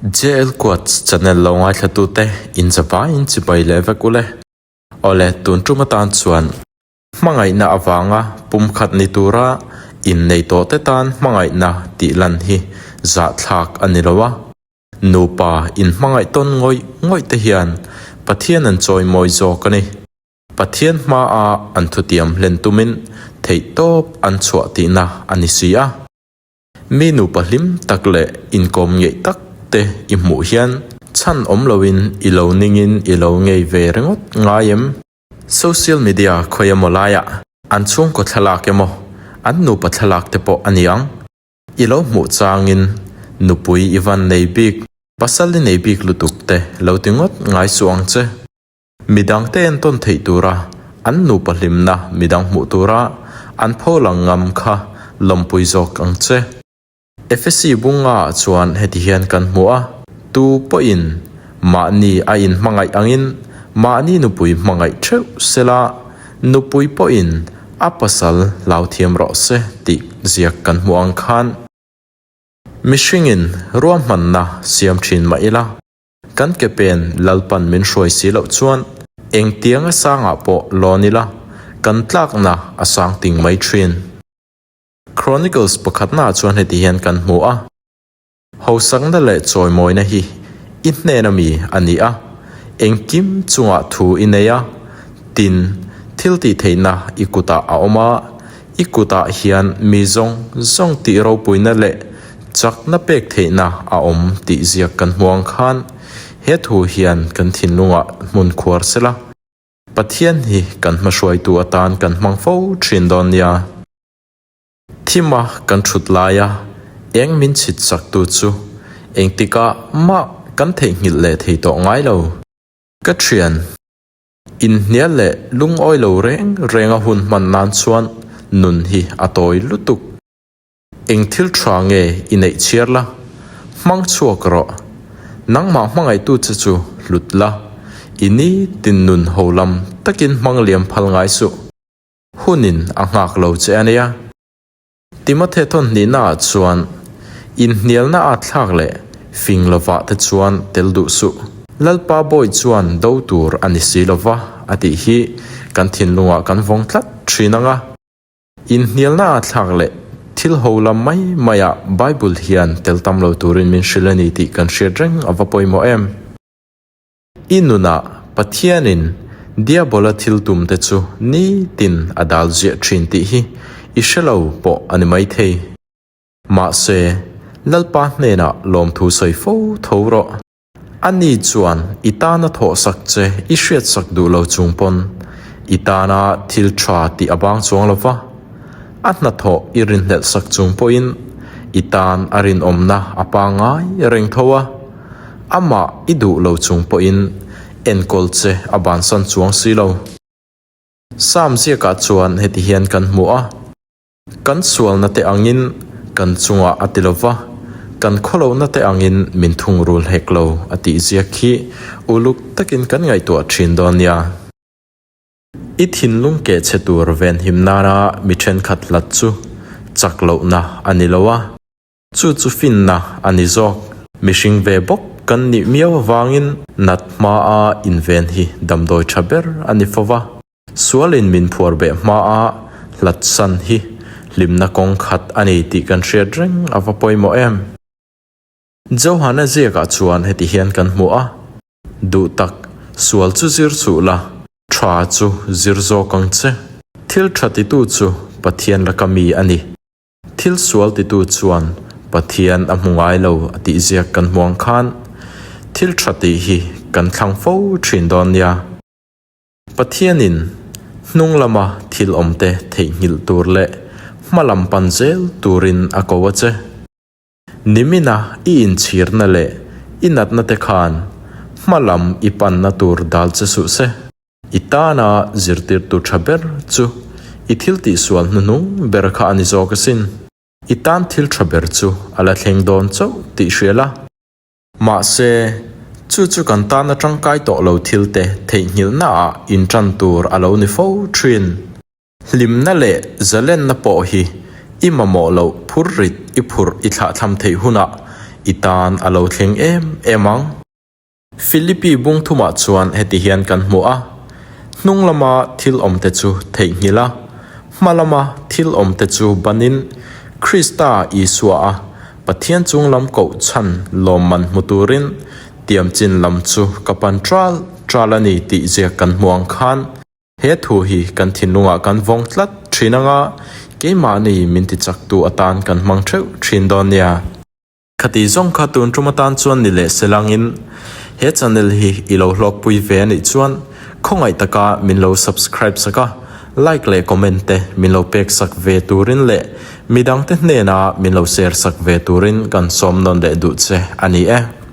JL Quotes channel lo ngaithlatute in zavaiin chibai leh vek ule. Awle, tun tum atan chuan hmangaihna avanga pumkhat ni tura innei tawhte tan hmangaihna tih lan hi zahthlak a ni lo a. Nupa inhmangaih tawn ngawih ngawih te hian Pathian an chawimawi zawk a ni. Pathian hmaa an thutiam hlen tumin theihtawp an chhuah tihna a ni si a. Mi nupa hlim tak leh inkawm ngeih tak te i hmuh hian chhan awm loin i lo ningin i lo ngei ve ringawt ngai em? Social media khawi emaw laiah an chhungkaw thlalak emaw an nupa thlalak te pawh a ni ang. I lo hmuh changin nupui i van nei bik, pasal i nei bik lutuk te lo ti ngawt ngai suh ang che. Midangte entawn theih tura an nupa hlimna midang hmuh tura an pho lang ngam kha lawmpui zawk ang che. Efesi bunga ah chuan heti hian kan hmu a, Tu pawhin mahni a inhmangaih angin mahni nupui hmangaih theuh sela, nupui pawhin a pasal hlau thiam rawh se tih ziak kan hmuh ang khan. Mihringin ruahmanna siam thin mah ila, Kan ke pen Lalpan min hruai si loh chuan engtiang a sangah pawh lawn ila, kan tlakna a sang ting mai thin. Chronicles pakhatnaah chuan heti hian kan hmu a, Hausakna leh chawimawina hi i hnena mi a ni a, engkim chungah thu i nei a, tin, thil tih theihna i kutah a awm a, I kutah hian mi zawng zawng tih ropuina leh chakna pek theihna a awm tih ziak kan hmu ang khan he thu hian kan thinlungah hmun khuar sela, Pathian hi kan hmahruaitu atan kan hmang fo thin dawn nia. Thima kan thut laia eng min chhit chaktu chu engtikah mah kan theihnghilh leh thei tawh ngai lo. Ka thian. Inhnial leh lungawi lo reng reng a hun hman nan chuan nun hi a tawi lutuk. Eng thil tha nge i neih chhiar la? Hmang chhuak rawh. Nangmah hmangaihtu che chu hlut la. I nitin nun ho lam takin hmang liam phal ngai suh. Hunin a nghak lo che a nia. Timothy thawnhnihnaah chuan inhnialna a thlak leh fing lovah te chuan tel duh suh. Lalpa bawi chuan do tur a ni si lova a tih hi kan thinlungah kan vawng tlat thin ang a. Inhnialna a thlak leh thil ho lam mai maiah Bible hian tel tam lo turin min hrilh a ni tih kan hriat reng a va pawimawh em? I nunah Pathianin Diabola thil tumte chu nitin a dal ziah thin tih hi i hre lo pawh a ni maithei. Mahse, Lalpa hnenah lawmthu sawi fo tho rawh. Ani chuan i tana thawhsak che i hriatsak duh lo chung pawn i tana thil tha tih a bang chuang lo va. A hnathawh i rinhlelh sak chung pawhin i tan a rinawmna a pangngai reng tho a. Amah i duh lo chung pawhin enkawl che a bansan chuang si lo. Psalm ziakah chuan heti hian kan hmu a, Kan sualna te angin kan chungah a ti lo va, kan khawlohna te angin min thungrul hek lo a tih ziak hi uluk takin kan ngaihtuah thin dawn nia. I thinlung keh chhe tur venhim nana mi thenkhat hlat chu chak lohna a ni lo a. Chu chu finna a ni zawk. Mihring ve bawk kan nih miau avangin nat hmaa inven hi damdawi tha ber a ni fo va. Sualin min phuar beh hmaa hlatsan hi hlimna kawng khat a ni tih kan hriat reng a va pawimawh em? Johana ziakah chuan heti hian kan hmu a, Duh tak, sual chu zir suh la, tha chu zir zawk ang che. Thil tha titu chu Pathian laka mi a ni. Thil sual titu chuan Pathian a hmu ngai lo a tih ziak kan hmu ang khan thil tha tih hi kan thlang fo thin dawn nia. Pathianin hnung lama thil awmte theihnghilh tur leh hma lam pan zel turin a ko a che. Nimina i inchhirna leh i natna te khan hma lam i panna tur dal che suh se. I tana zirtirtu tha ber chu i thil tihsual hnuhnung ber kha a ni zawk asin. I tan thil tha ber chu a la thleng dawn chauh tih hria la. Mahse, chu chu kan tana tangkai tawh lo thilte theihnghilhnaah intan tur a lo ni fo thin. Hlimna leh zalenna pawh hi i mamawh loh phur rit i phurh i thlahthlam theih hunah. i tan a lo thleng em em ang. Philippi bung thumah chuan heti hian kan hmu a, Hnung lama thil awmte chu theihnghilh a, hma lama thil awmte chu banin Krista Isua a Pathian chung lam koh chhan lawmman hmu turin tiamchin lam chu ka pan ṭal ṭal a ni tih ziak kan hmu ang khan he thu hi kan thinlungah kan vawng tlat ṭhin anga keimahni min tichaktu atan kan hmang ṭheuh ṭhin dawn nia. Khati zawng kha tun tum atan chuan ni leh selangin he channel hi i lo hlawkpui ve anih chuan khawngaih taka min lo subscribe sak a, like leh comment te min lo pek sak ve turin leh midangte hnena min lo share sak ve turin kan sawm nawn leh duh che a ni e.